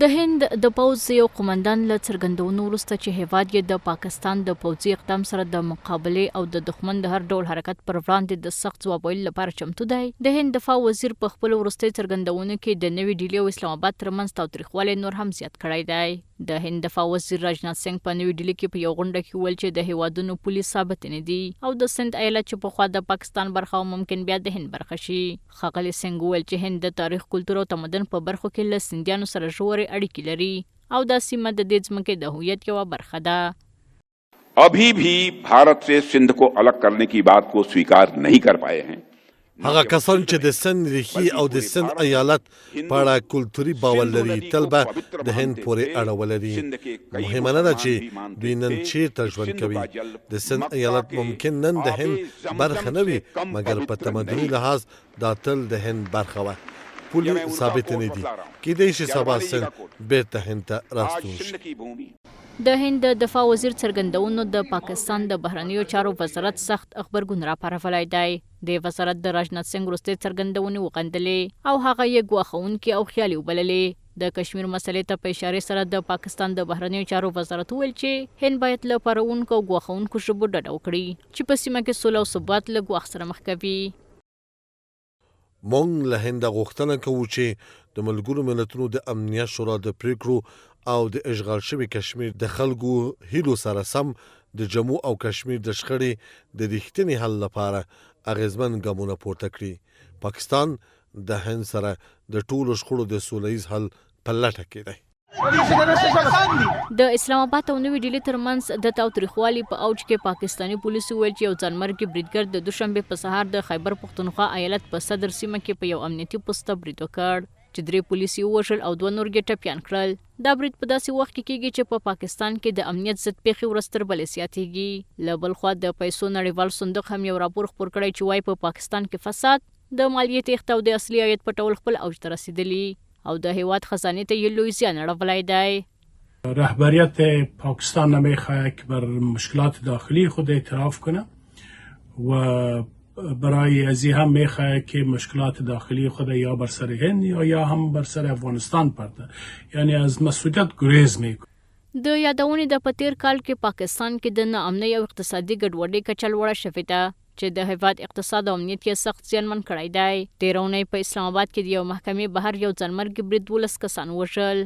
د هند د پوځ یو قومندان له څرګندونو وروسته چې هېواد یې د پاکستان د پوځي اقدام سره د مقابلې او د دښمن د هر ډول حرکت پر وړاندې د سخت ځواب ویلو لپاره چمتو دی، د هند دفاع وزیر په خپلو وروستیو څرګندونو کې د نوي ډیلي او اسلام اباد ترمنځ تاوتریخوالی نور هم زیات کړی دی. د هند دفاع وزیر راجنات سینګ په نوي ډیلي کې په یو غونډه کې وویل چې د هېوادونو پولې ثابتې نه دي او د سند ایالت چې پخوا د پاکستان برخه وه ممکن بیا د هند برخه شي. ښاغلي سینګ وویل چې هند د تاریخ، کلتور او تمدن په برخو کې له سندیانو سره ژورې اړیکې لري او دا سیمه د دې ځمکې د هویت یوه برخه ده. ابھی بھی بھارت سے سندھ کو الگ کرنے کی بات کو سویکار نہیں کر پائے ہیں. هغه کسان چې د سند ریښې او د سند ایالت په اړه کلتوري باور لري، تل به د هند پورې اړه ولري. مهمه نه ده چې دوی نن چیرته ژوند کوي. د سند ایالت ممکن نن د هند برخه نه وي، مګر په تمدني لحاظ دا تل د هند برخه وه. پولې ثابتې نه دي، کیدای شي سبا سند بیرته هند ته راستون شي. د هند د دفاع وزیر څرګندونو د پاکستان د بهرنیو چارو وزارت سخت غبرګون راپارولی دی. دې وزارت د راجنات سنګ وروستۍ څرګندونې وغندلې او هغه یې ګواښوونکې او خیالي وبللې. د کشمیر مسئلې ته په اشارې سره د پاکستان د بهرنیو چارو وزارت وویل چې هند باید له پاروونکو او ګواښوونکو ژبو ډډه وکړي چې په سیمه کې سوله او ثبات له ګواښ سره مخ کوي. مونږ له هنده غوښتنه کوو چې د ملګرو ملتونو د امنیت شورا د پریکړو او د اشغال شوي کشمیر د خلکو هیلو سره سم د جمو او کشمیر د شخړې د ریښتیني حل لپاره اغیزمن ګامونه پورته کړي. پاکستان د هند سره د ټولو شخړو د سوله ییز حل په لټه کې دی. د اسلام اباد او نوي ډیلي ترمنځ د تاوتریخوالي په اوج کې پاکستاني پولیسو وویل چې یو ځانمرګي بریدګر د دوشنبې په سهار د خیبر پښتونخوا ایالت په صدر سیمه کې په یو امنیتي پوسته برید وکړ چې درې پولیس یې ووژل او دوه نور یې ټپیان کړل. دا برید په داسې وخت کې کېږي چې په پاکستان کې د امنیت ضد پېښې ورځ تر بلې زیاتېږي. له بلخوا د پیسو نړیوال صندوق هم یو راپور خپور کړی چې وايي په پاکستان کې فساد، د مالیې تېښته او د اصلي عاید پټول خپل اوج ته رسېدلي او د هېواد خزانې ته یې لوی زیان اړولی دی. رهبریت پاکستان نمیخواهد که بر مشکلات داخلی خود اعتراف کنه و برای ازی هم میخواهد که مشکلات داخلی خود یا بر سر هند یا هم بر سر افغانستان پرده، یعنی از مسئولیت گریز میکنه. د یادونې ده په تېر کال کې پاکستان کې د ناامنۍ او اقتصادي ګډوډۍ کچه لوړه شوې ده چې د هېواد اقتصاد او امنیت یې سخت زیانمن کړی دی. تېره اونۍ په اسلام اباد کې د یوې محکمې بهر یو ځانمرګي برید 12 کسان ووژل.